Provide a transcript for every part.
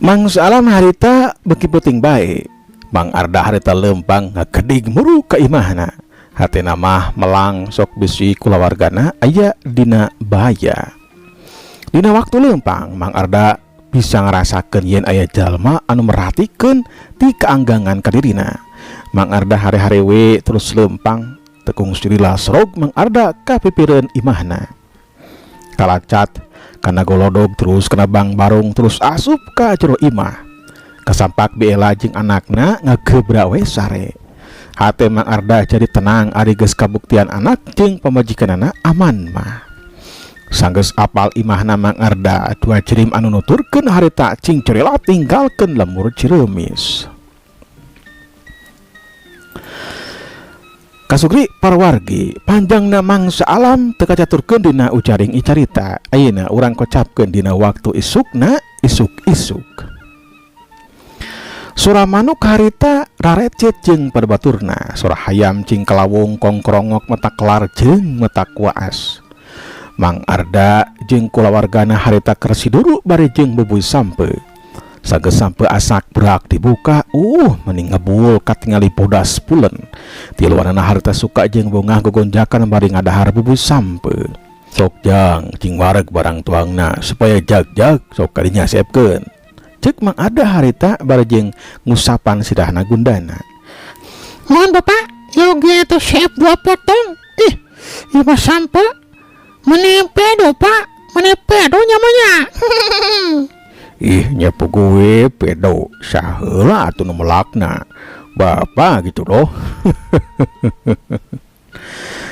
Mangsa alam harita beuki peuting bae. Mang Arda harita leumpang ngagedig muru ka imahna. Hatena mah melang sok bisi kulawargana aya dina bahaya. Dina waktu leumpang Mang Arda bisa ngarasakeun yen aya jalma anu merhatikeun ti kaanggangan ka dirina. Mang Arda hare-hare we terus leumpang teu kungsi lila sorog Mang Arda ka pipireun imahna. Kalacat kana golodog terus kana bang barung terus asup ka jero imah. Kasampak Biela jeung anakna ngagebra we sare. Hate Mang Arda jadi tenang ari geus kabuktian anak jeung pamajikanana aman mah. Sanggeus apal imahna Mang Arda dua jirim anu nuturkeun harita cing cerila tinggalkeun lembur Ciremis. Kasugri parwargi panjangna mangsa alam teu kacaturkeun dina ujaring icarita. Ayeuna urang kocapkeun dina waktu isukna isuk-isuk. Sora manuk harita rarecet jeung parbaturna, sora hayam cing kalawung kongkrongok mata kelar jeung mata kuas. Mang Arda jeung kulawargana harita keur siduru bari jeung bubuy sampe. Sageus sampe asak berak dibuka, mending ngebul katingali bodas pulen. Tiluanana harita suka jeung bongah gogonjakan bari ngadahar bubuy sampe. Sok jang cing wareg barang tuangna supaya jag-jag sok kadinya sepkeun. Cek Mang Arda harita bari jeung ngusapan sidahna gundana. Mohon Bapak, yogi atau chef 2 potong. Ih, ieu mah sampe. Meni pedo Pak, meni pedo nyamanya. Ih, nyepu gue pedo saheula atuh nu melakna. Bapak gitu loh.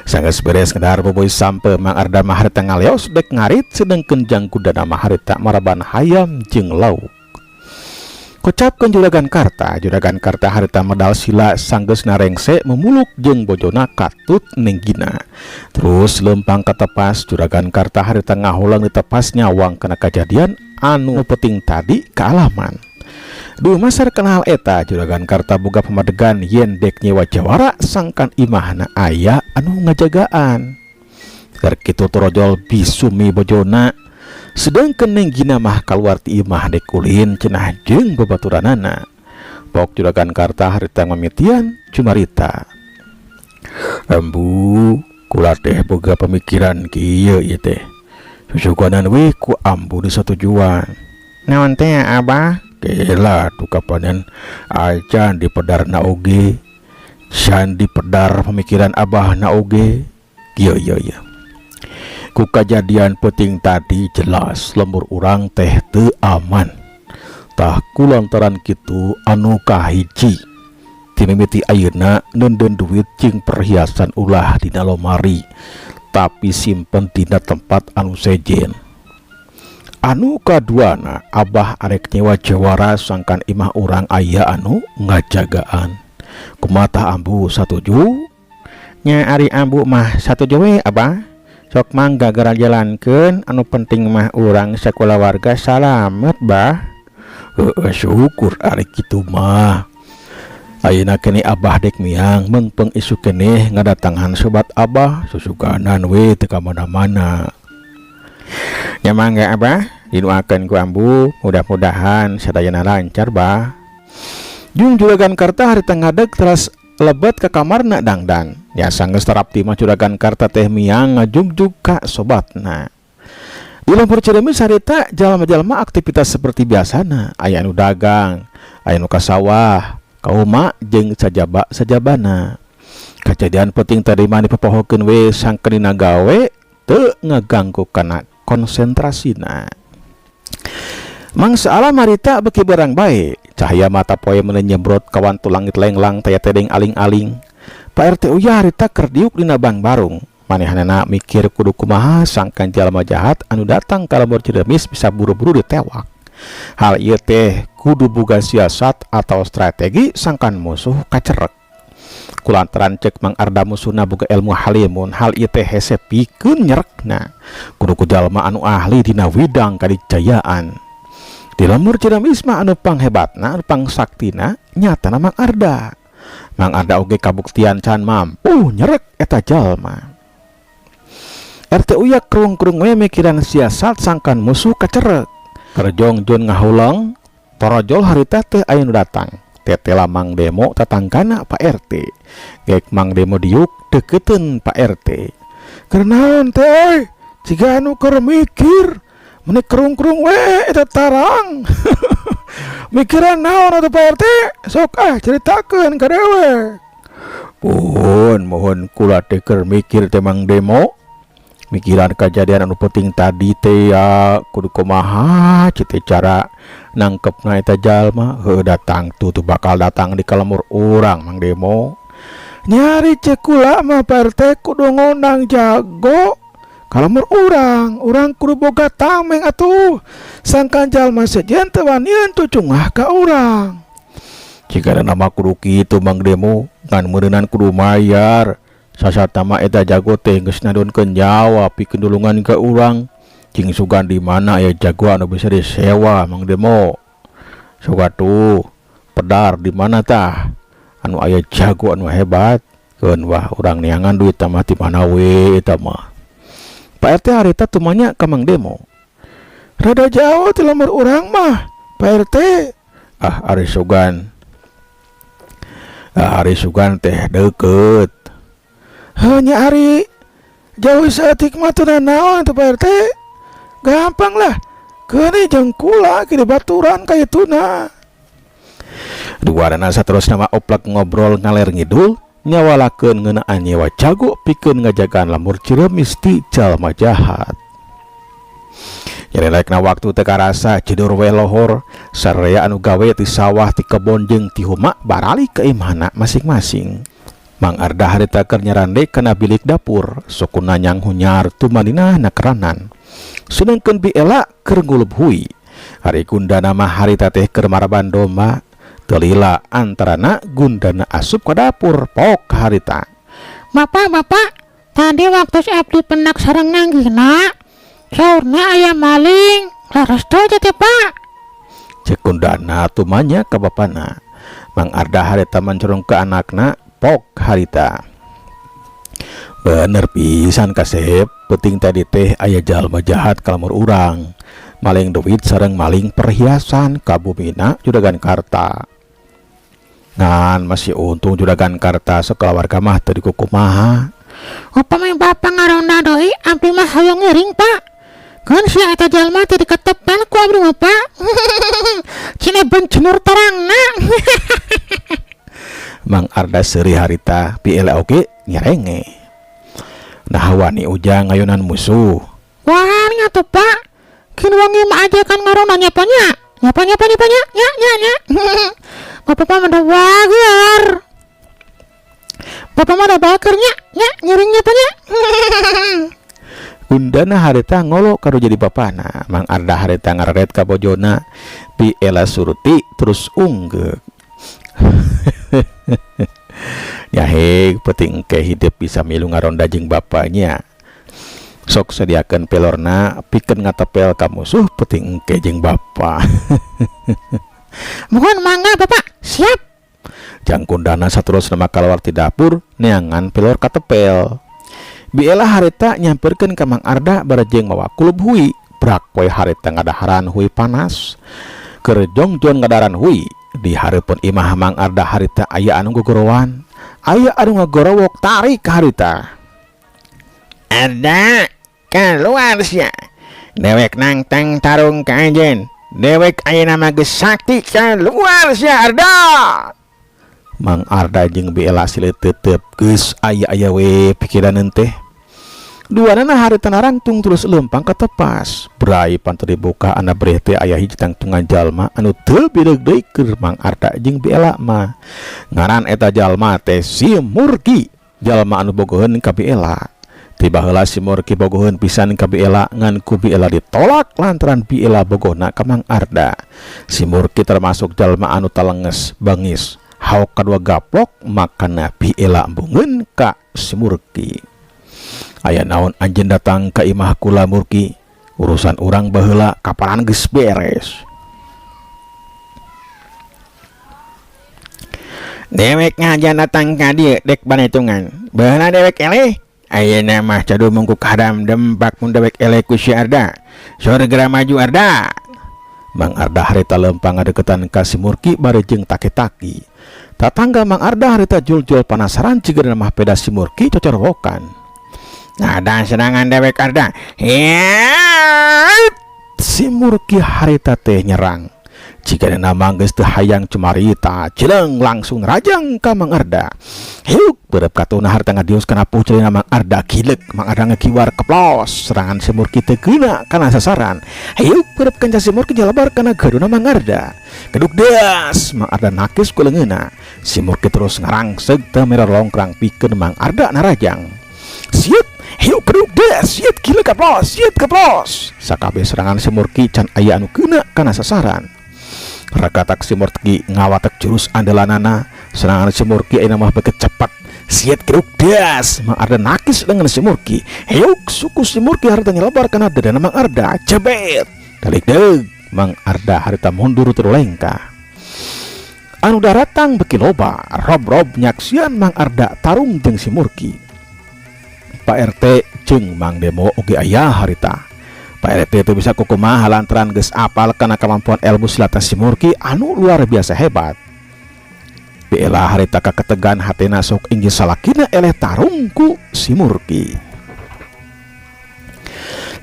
Sanggeus beres ngedahar bubuy sampe Mang Arda mah harita ngaleos dek ngarit sedengkeun jang kudana mah harita maraban hayam jeung lauk. Kocapkeun Juragan Karta, Juragan Karta harita medal sila sanggeus narengse memuluk jeung bojona katut Nenggina. Terus lempang katepas Juragan Karta harita ngahulang ditepas nyawang kana kajadian anu penting tadi kaalaman. Dumasar kana hal eta Juragan Karta boga pamadegan yen dek nyewa jawara sangkan imahna aya anu ngajagaan. Keur kitu torojol bisumi bojona. Sedangkan Nenggina mah kaluar ti imah dek ulin cenah jeung babaturanana. Pok Juragan Karta harita mamitian cumarita. Ambu kula teh boga pemikiran kieu ieu teh. Susuganan we ku ambu disatujuan. Naon teh Abah? Gela tuh kapanan acan dipedarna oge. San dipedar pemikiran abah na oge. Kieu ieu ieu. Ku kajadian penting tadi jelas lembur urang teh teu aman. Tah kulantaran kitu anu kahiji timimiti ayeuna neundeun duit jeung perhiasan ulah dina lomari tapi simpen dina tempat anu sejen. Anu kaduana abah arek nyewa jawara sangkan imah urang aya anu ngajagaan. Kumaha ambu satuju? Nya ari ambu mah satuju we abah. Sok mangga gara jalankeun anu penting mah urang sakulawarga salamet bah. Heeh, syukur ari kitu mah. Ayeuna keneh abah dek miang mengpeng isuk keneh ngadatangan sobat abah susuganan we teu ka mana-mana. Nya mangga abah didoakeun ku ambu mudah-mudahan sadayana lancar bah. Jung Juragan Karta harita ngadeg teras lebet ke kamarna dangdan. Ya sanggeus tarapti mah Juragan Karta teh miang ngajugjug ka sobatna. Di lembur Ciremis harita jalma-jalma aktivitas seperti biasana, aya anu dagang, aya anu ka sawah, ka uma jeung sajaba sajabana. Kajadian penting tadi mah dipopohokeun we sangkeunina gawe teu ngaganggu kana konsentrasina. Mangsa alam harita beuki berang bae, cahaya mata poe meuni nyembrot kawantu langit lenglang taya tedeng aling-aling. Pak RT Uya harita keur diuk dina bang barung. Manehanana mikir kudu kumaha sangkan jalma jahat anu datang ka lembur Ciremis bisa buru-buru ditewak. Hal ieu teh kudu boga siasat atau strategi sangkan musuh kacerek. Kulantaran cek Mang Arda musuhna boga ilmu halimun, hal ieu teh hese pikeun nyerekna. Kudu ku jalma anu ahli dina widang kadijayaan. Di lembur Ciremis mah anu panghebatna, anu pangsaktina nyatana Mang Arda. Mang Arda oge kabuktian can mampu nyerek eta jalma. RT Uya kerung-kerung we mikiran siasat sangkan musuh kacerek. Kerjong John ngahulang Torojol harita teh aya nu datang. Tetela Mang Demo tatangkana Pak RT. Gek Mang Demo diuk deketeun Pak RT. Keur naon teh euy? Jiga anu keur mikir. Meni kerung-kerung we eta tarang. Mikiran naon atuh Pak RT? Sok ah caritakeun ka dewek. Pohon mohon kula teh keur mikir teh Mang Demo. Mikiran kejadian anu penting tadi teh ya kudu kumaha cite cara nangkepna eta jalma heuh datang tuh tuh bakal datang di kalemur urang Mang Demo. Nyari cek kula mah Pak RT kudu ngondang jago kalemur urang, urang kudu boga tameng atuh. Sangkan jalma sejen teu wanian cucungah ka urang. Jika ada nama kudu kitu Mang Demo ngan meureunan kudu mayar. Sasatama eta jago teh geus nadonkeun nyawa pikeun nulungan ka urang. Cing sugan di mana aya jago anu bisa disewa Mang Demo. Sok atuh pedar di mana tah anu aya jago anu hebat. Keun wah urang neangan duit mah ti mana we eta mah. Pak RT harita tumanya ka Mang Demo. Rada jauh ti lembur urang mah Pak RT. Ah ari sugan. Ah ari sugan teh deukeut. Hanya ari jauh saeutik mah teu naon teh Pak RT. Gampang lah. Keuni jeung kula kieu baturan ka ituna. Duanana saterusna mah oplak ngobrol ngaler ngidul nyawalakeun ngeunaan nyewa jago pikeun ngajagaan lembur Ciremis ti jalma jahat. Nyarelekna waktu teu karasa cidur we lohor sararea anu gawe ti sawah ti kebon jeung ti huma baralik ka imahna masing-masing. Mang Arda harita keur nyarande kana bilik dapur sukuna nyanghunyar tumaninah na keranan. Sedengkeun Bi Ela keur ngulub hui. Ari Gundana mah harita teh keur maraban domba. Teu lila antarana Gundana asup ka dapur pok harita. Bapak, bapak, tadi waktu si abdi penak sareng nanggina, saurna aya maling. Leres teu teh Pak? Cek Gundana tumanya ka bapana. Mang Arda harita mencorong ke anakna pok harita. Bener pisan kasep, penting tadi teh aya jalma jahat ka lembur urang. Maling duit sareng maling perhiasan ka bumina Juragan Karta. Ngan masih untung Juragan Karta sakalawarga mah teu dikukumaha. Upami bapak ngaronda deui abdi mah hoyong ngiring Pak. Kan si eta jalma teh diketepel ku abdi mah Pak. Cina bencenur tarangna. Mang Arda seuri harita Bi Ela oge nyerenge. Nah wani Ujang ngayunan musuh. Wani atuh Pak. Kin wangi mah aja kan ngaronda nya Pak nya. Nyapa nyapa nyapa nya nya nya nya. Bapak mah udah bager. Bapak mah udah bager nya nya ngiring nya Pak nya. Gundana harita ngolo karo jadi bapana. Mang Arda harita ngararet ka bojona. Bi Ela suruti terus unggeuk. Nyaheg penting engke hidup bisa milu ngaronda jeung bapaknya. Sok sediakeun pelorna pikeun ngatepel ka musuh penting engke jeung bapa. Mohon mangga bapak, siap. Jang Gundana saterusna mah kaluar ti dapur neangan pelor katepel. Bi Ela harita nyamperkeun ka Mang Arda bareng mawa kulub hui. Brak we harita ngadaharan hui panas. Keur jongjon ngadaharan hui di hareupeun imah Mang Arda harita aya anu gogorowan. Aya anu ngagorowok tarik ka harita. Arda keluar sia. Dewek nangtang tarung ka anjeun. Dewek ayeuna mah geus sakti keluar sia Arda. Mang Arda jeung Bi Ela silih tetep geus aya-aya we pikiran teh. Duanana harita narangtung terus leumpang ka tepas. Brai panto dibuka ana breh teh aya hiji tangtungan jalma anu teu bireug deui keur Mang Arda jeung Bi Ela mah. Ngaran eta jalma teh si Murki, jalma anu bogoheun ka Bi Ela. Tiba heula si Murki bogoheun pisan ka Bi Ela ngan ku Bi Ela ditolak lantaran Bi Ela bogohna ka Mang Arda. Si Murki termasuk jalma anu talenges bangis. Haok kadua gaplok makana Bi Ela embungeun ka si Murki. Aya naon anjeun datang ka imah kula Murki? Urusan urang baheula kapanan geus beres. Dewek ngajan datang ka dieu dek banetungan. Baheula dewek eleh. Ayeuna mah cadu mungkuk hadam dempak mun dewek eleh ku si Arda. Surga maju Arda. Mang Arda harita lempang ngadeukeutan ka si Murki bari jeung taki-taki. Tatangga Mang Arda harita jul-jul panasaran, jigana mah peda si Murki cocorwokan. Ada serangan dewek, Arda. Hiat! Si Murki harita teh nyerang. Jigana mah geus teu hayang cumarita, cileng langsung rajang ka Mang Arda. Hiuk, beureum katuna harita ngadius kana pucilina Mang Arda, kilek Mang Arda ngekiwar keplos, serangan si Murki teu keuna kana sasaran. Hiuk, beureum kenca si Murki nyelebar kana gaduna Mang Arda. Keduk das, Mang Arda nakis ku leungeunna. Si Murki terus ngarangseg teu merah longkrang pikeun Mang Arda narajang. Siut, hiuk, keduk das, siut, gila keplos, siut keplos. Sakabeh serangan si Murki can aya anu keuna kana sasaran. Rakatak si Murki ngawatek jurus andalanana, serangan si Murki ayeuna mah beuki cepet. Siet, keduk das, Mang Arda nakis dengan si Murki. Hiuk, suku si Murki harita nyelebar kana dadana Mang Arda. Cebet. Dalik deug, Mang Arda harita mundur terlengkah. Anu daratang beki loba, rob-rob nyaksian Mang Arda tarung jeung si Murki. Pak RT jeung Mang Demo oge aya harita. Pak RT itu bisa kukumaha lantaran geus apal kana kemampuan ilmu silat si Murki anu luar biasa hebat. Bela harita kaketegan hatena, sok inggih salakina eleh tarung ku si Murki.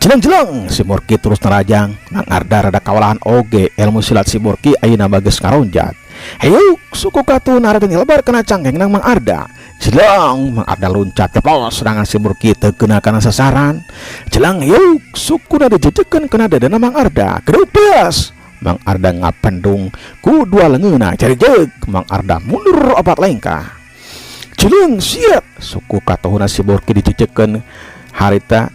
Jeleng-jeleng si Murki terus nerajang, Mang Arda rada kawalahan oge, ilmu silat si Murki ayeuna mah geus ngaronjat. Hayuk, suku katu harita nyelebar kena cangkeng nang Mang Arda. Jeleng, Mang Arda loncat tepos, serangan si Murki teu kena kana sasaran. Jeleng, yuk, sukuna dijejekeun kana dadana Mang Arda. Gerudas. Mang Arda ngapendung ku dua leungeunna, jarijeg Mang Arda mundur opat lengkah. Jeleng, siap, suku katuhuna si Murki dijejekeun harita.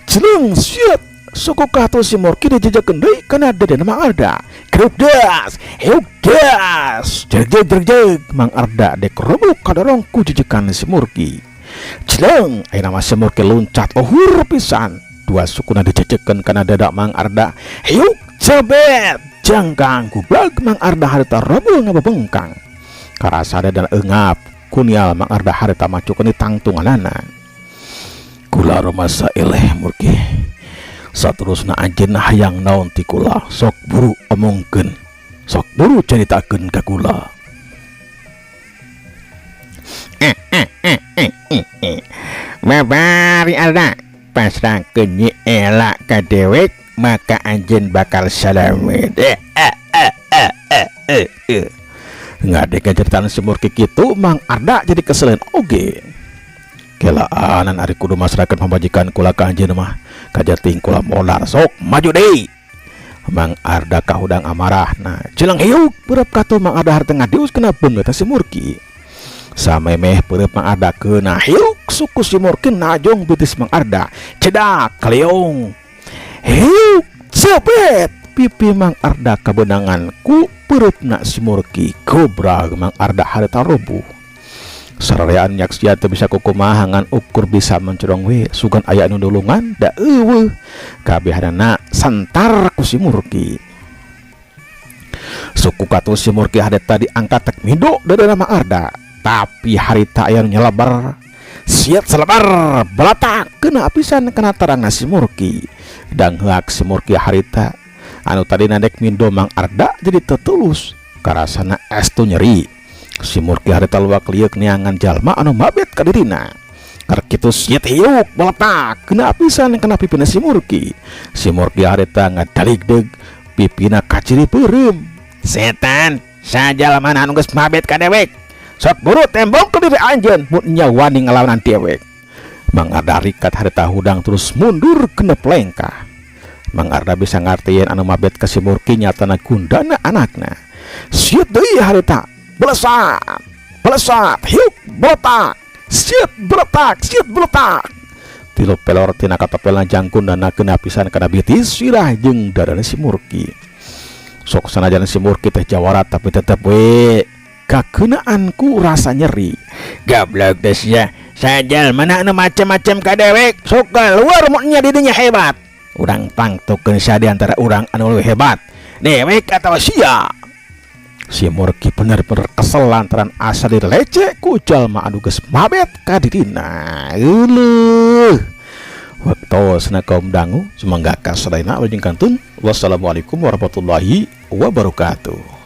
Jeleng, siap, suku katuh si Murki dijejekeun deui kana dadana Mang Arda. Gerudas, yuk das, jejeg jejeg Mang Arda dek robok kadorong ku jejekan si Murki. Jeleng, ayeuna mah si Murki loncat luhur pisan. Dua sukuna dijejekeun kana dada Mang Arda. Hiuk, jebet, jangkang gublag Mang Arda harita roboh ngabebengkang. Karasa dan engap kunial Mang Arda harita macukeun tangtunganana. Kula rumasa eleh, Murki. Saterusna anjeun hayang naon ti kula, sok buru omongkeun. Sok buru caritakeun ka kula. Eh, eh, eh, eh, eh, eh. Babari Arda, pasrahkeun Nyi Ela ka dewek, maka anjeun bakal salamet. Eh, eh, eh, eh, eh, eh, eh. Ngadengkeun ceritaan si Murki kitu, Mang Arda jadi keselen oge. Kelaanan ari kudu masrahkeun pamajikan kula ka anjeun mah. Kajating kula modar, sok maju deui. Mang Arda kahudang amarahna. Jeleng, hiuk, beureum katuh Mang Arda harita ngadius kena beungeut si Murki. Samemeh peureum Mang Arda keuna, hiuk, suku si Murki najong betis Mang Arda. Cedak kaleong. Hiuk, cepet, pipi Mang Arda kabeunangan ku pereupna si Murki. Gobrag Mang Arda harita robuh. Sararea nyaksian teu bisa kukumaha ngan ukur bisa mencurong we, sugan aya anu nulungan da euweuh. Kabehanana santar ku si Murki. Suku katuh si Murki harita diangkat tek mindo dadana Mang Arda, tapi harita aya nu nyelebar. Siat, selebar belatak kena pisan kena tarangna si Murki. Dang heak si Murki harita, anu tadi nadek mindo Mang Arda jadi tetulus karasana estu nyeri. Si Murki harita luak lieuk neangan jalma anu mabet ka dirina. Karkitu siet, hiuk, beletak kena pisan kena pipina si Murki. Si Murki harita ngadaligdeug, pipina kaciri peureum. Setan, sajalma anu geus mabet ka dewek. Sok buru tembong ke diri anjeun mun nya wani ngalawanan dewek. Mang Arda rikat harita hudang terus mundur genep lengkah. Mang Arda bisa ngartieun anu mabet ka si Murki nyatana gundana anakna. Siet deui harita, belesat, belesat, hiuk, botak, siet beletak, siet beletak. Tilu pelor tina katopelna jang gundana kena pisan kana bitis, sirah jeung dadana si Murki. Sok sanajan si Murki teh jawara, tapi tetep we kakeunaan ku rasa nyeri. Gablek des ya. Sajalma anu macam-macam ka dewek, sok keluar mun nya didinya hebat. Urang tangtukeun sia di antara urang anu leuwih hebat. Dewek atau sia. Si Murki bener-bener kesel lantaran asa dilecek ku jalma anu geus mabet ka dirina. Euleuh. Tos na kaum dangu, sumangga kasadayana, wilujeng kantun. Wassalamualaikum warahmatullahi wabarakatuh.